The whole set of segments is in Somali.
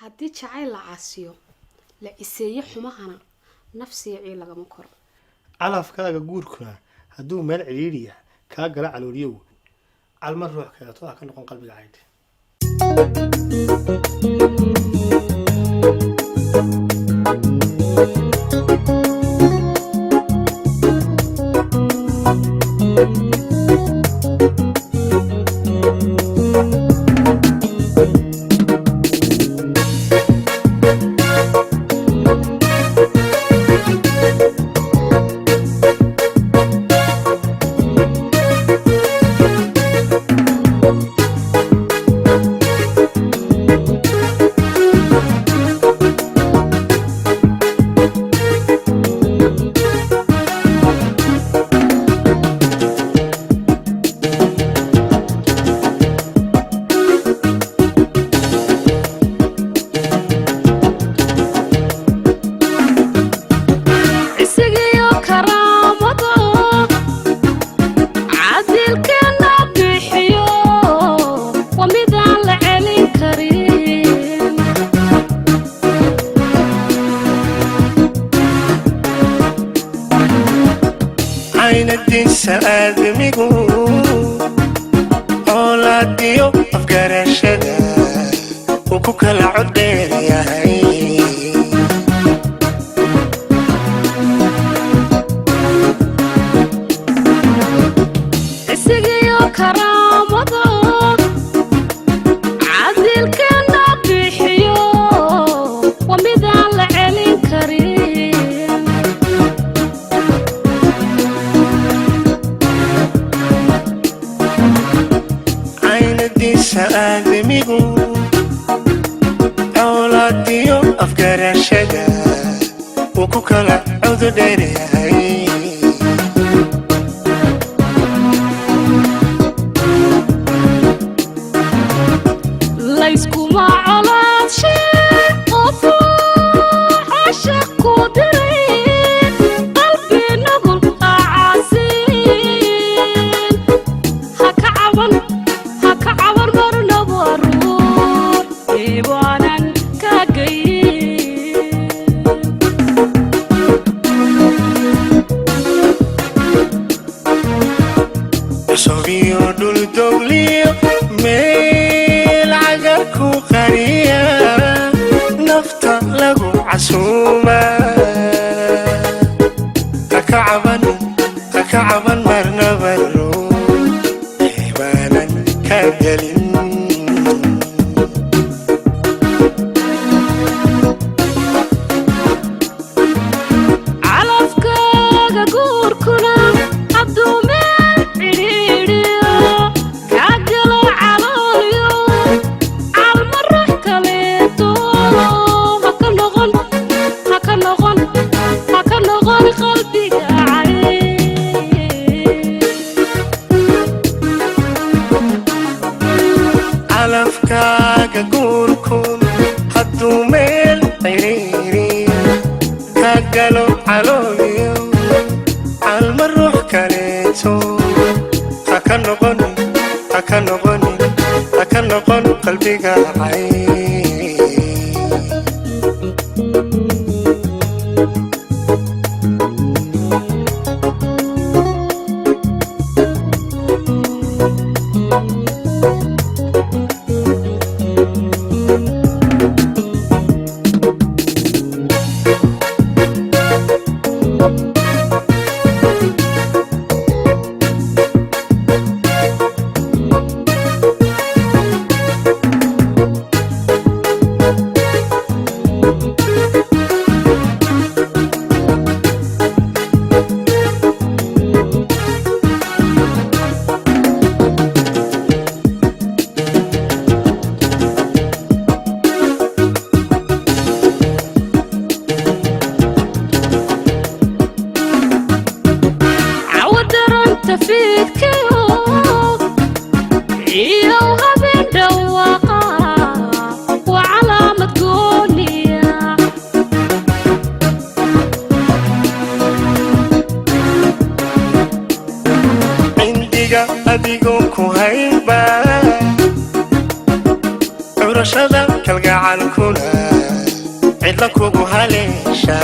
Haddii jacayl la caasiyo, la ciseeyo xumahana, nafsiya ciil lagama koro. Calafkaaga guurkuna hadduu meel cidhiidhiya kaa gala calooliyow, calma ruux kaleeto ah ka noqon qalbiga caydh. Isigiyo karaamado cadilkeena bixiyo waa midaan la celin karin. Caynadiisa aadamigu oolaadiyo afgarashada uu ku kala cod dheer yahay. Isigiyo karaamado cadilkeena bixiyo waa midaan la celin karin. Caynadiisa aadamigu oolaadiyo afgarashada uu ku kala cod dheer yahay. Layskuma colaadshe qofu cashaq ku diray, qalbi nugul acaasiin ha ka caban, ha ka caban marnaba ruux iibaanan ka gayin. Cusubiyo dhul dowliyo meel cagar ku qariya nafta lagu casuuma, haka caban, haka caban marnaba ruux baanan ka gelin. Calafkaaga guurkuna hadduu meel cidhiidhiyo kaa galo caloolyo, calma ruux kaleeto haka noqon, Kalgacalkuna cidla kugu haleesha.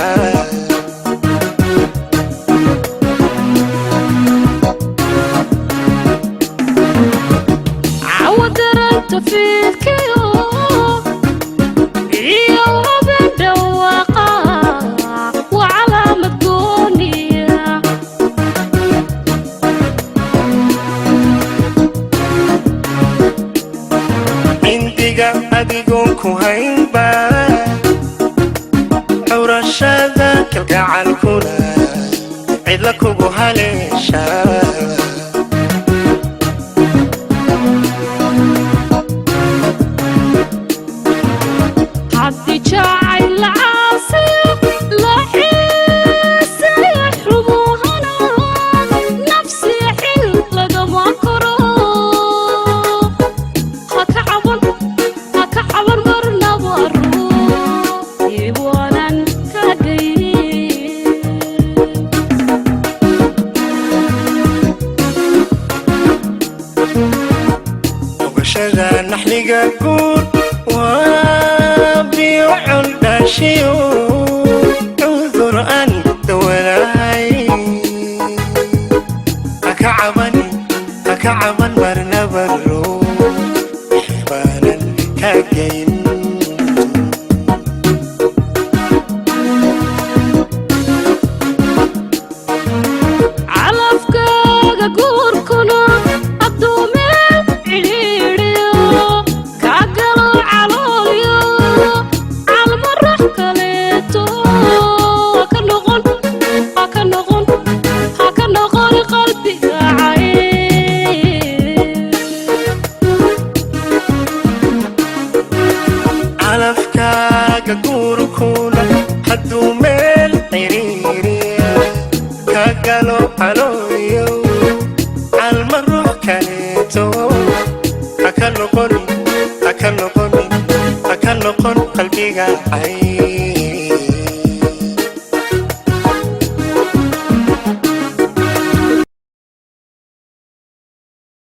Cawadaranta fiidkiyo iyo haben dhawaaqa waa calaamad gooniya. Cindiga adigoon ku haynba, xurashada kalgacalkuna cidla kugu haleesha. Haddii jacayl la caasiyo, la xiiseeyo xumuhana, nafsi xil lagama koro. Ha ka caban, ha ka caban marnaba ruux iwaanan ka gayn. Ogashada naxliga guud waa biyo culdhaashiyo cudur aan dawanahay. Haka cabani, haka caban marnaba ruux xibaanan ka geyn. Calafkaaga guurkuna hadduu meel cidhiidhiyo kaa galo caloolyo, calma ruux kaleeto ha ka noqon, ha ka noqon, ha ka noqon qalbiga cayb. Calafkaaga guurkuna hadduu meel ciriiriya ka galo calooyo, calma ruux kaleeto haka noqonin, haka noqonin, haka noqon qalbiga cay.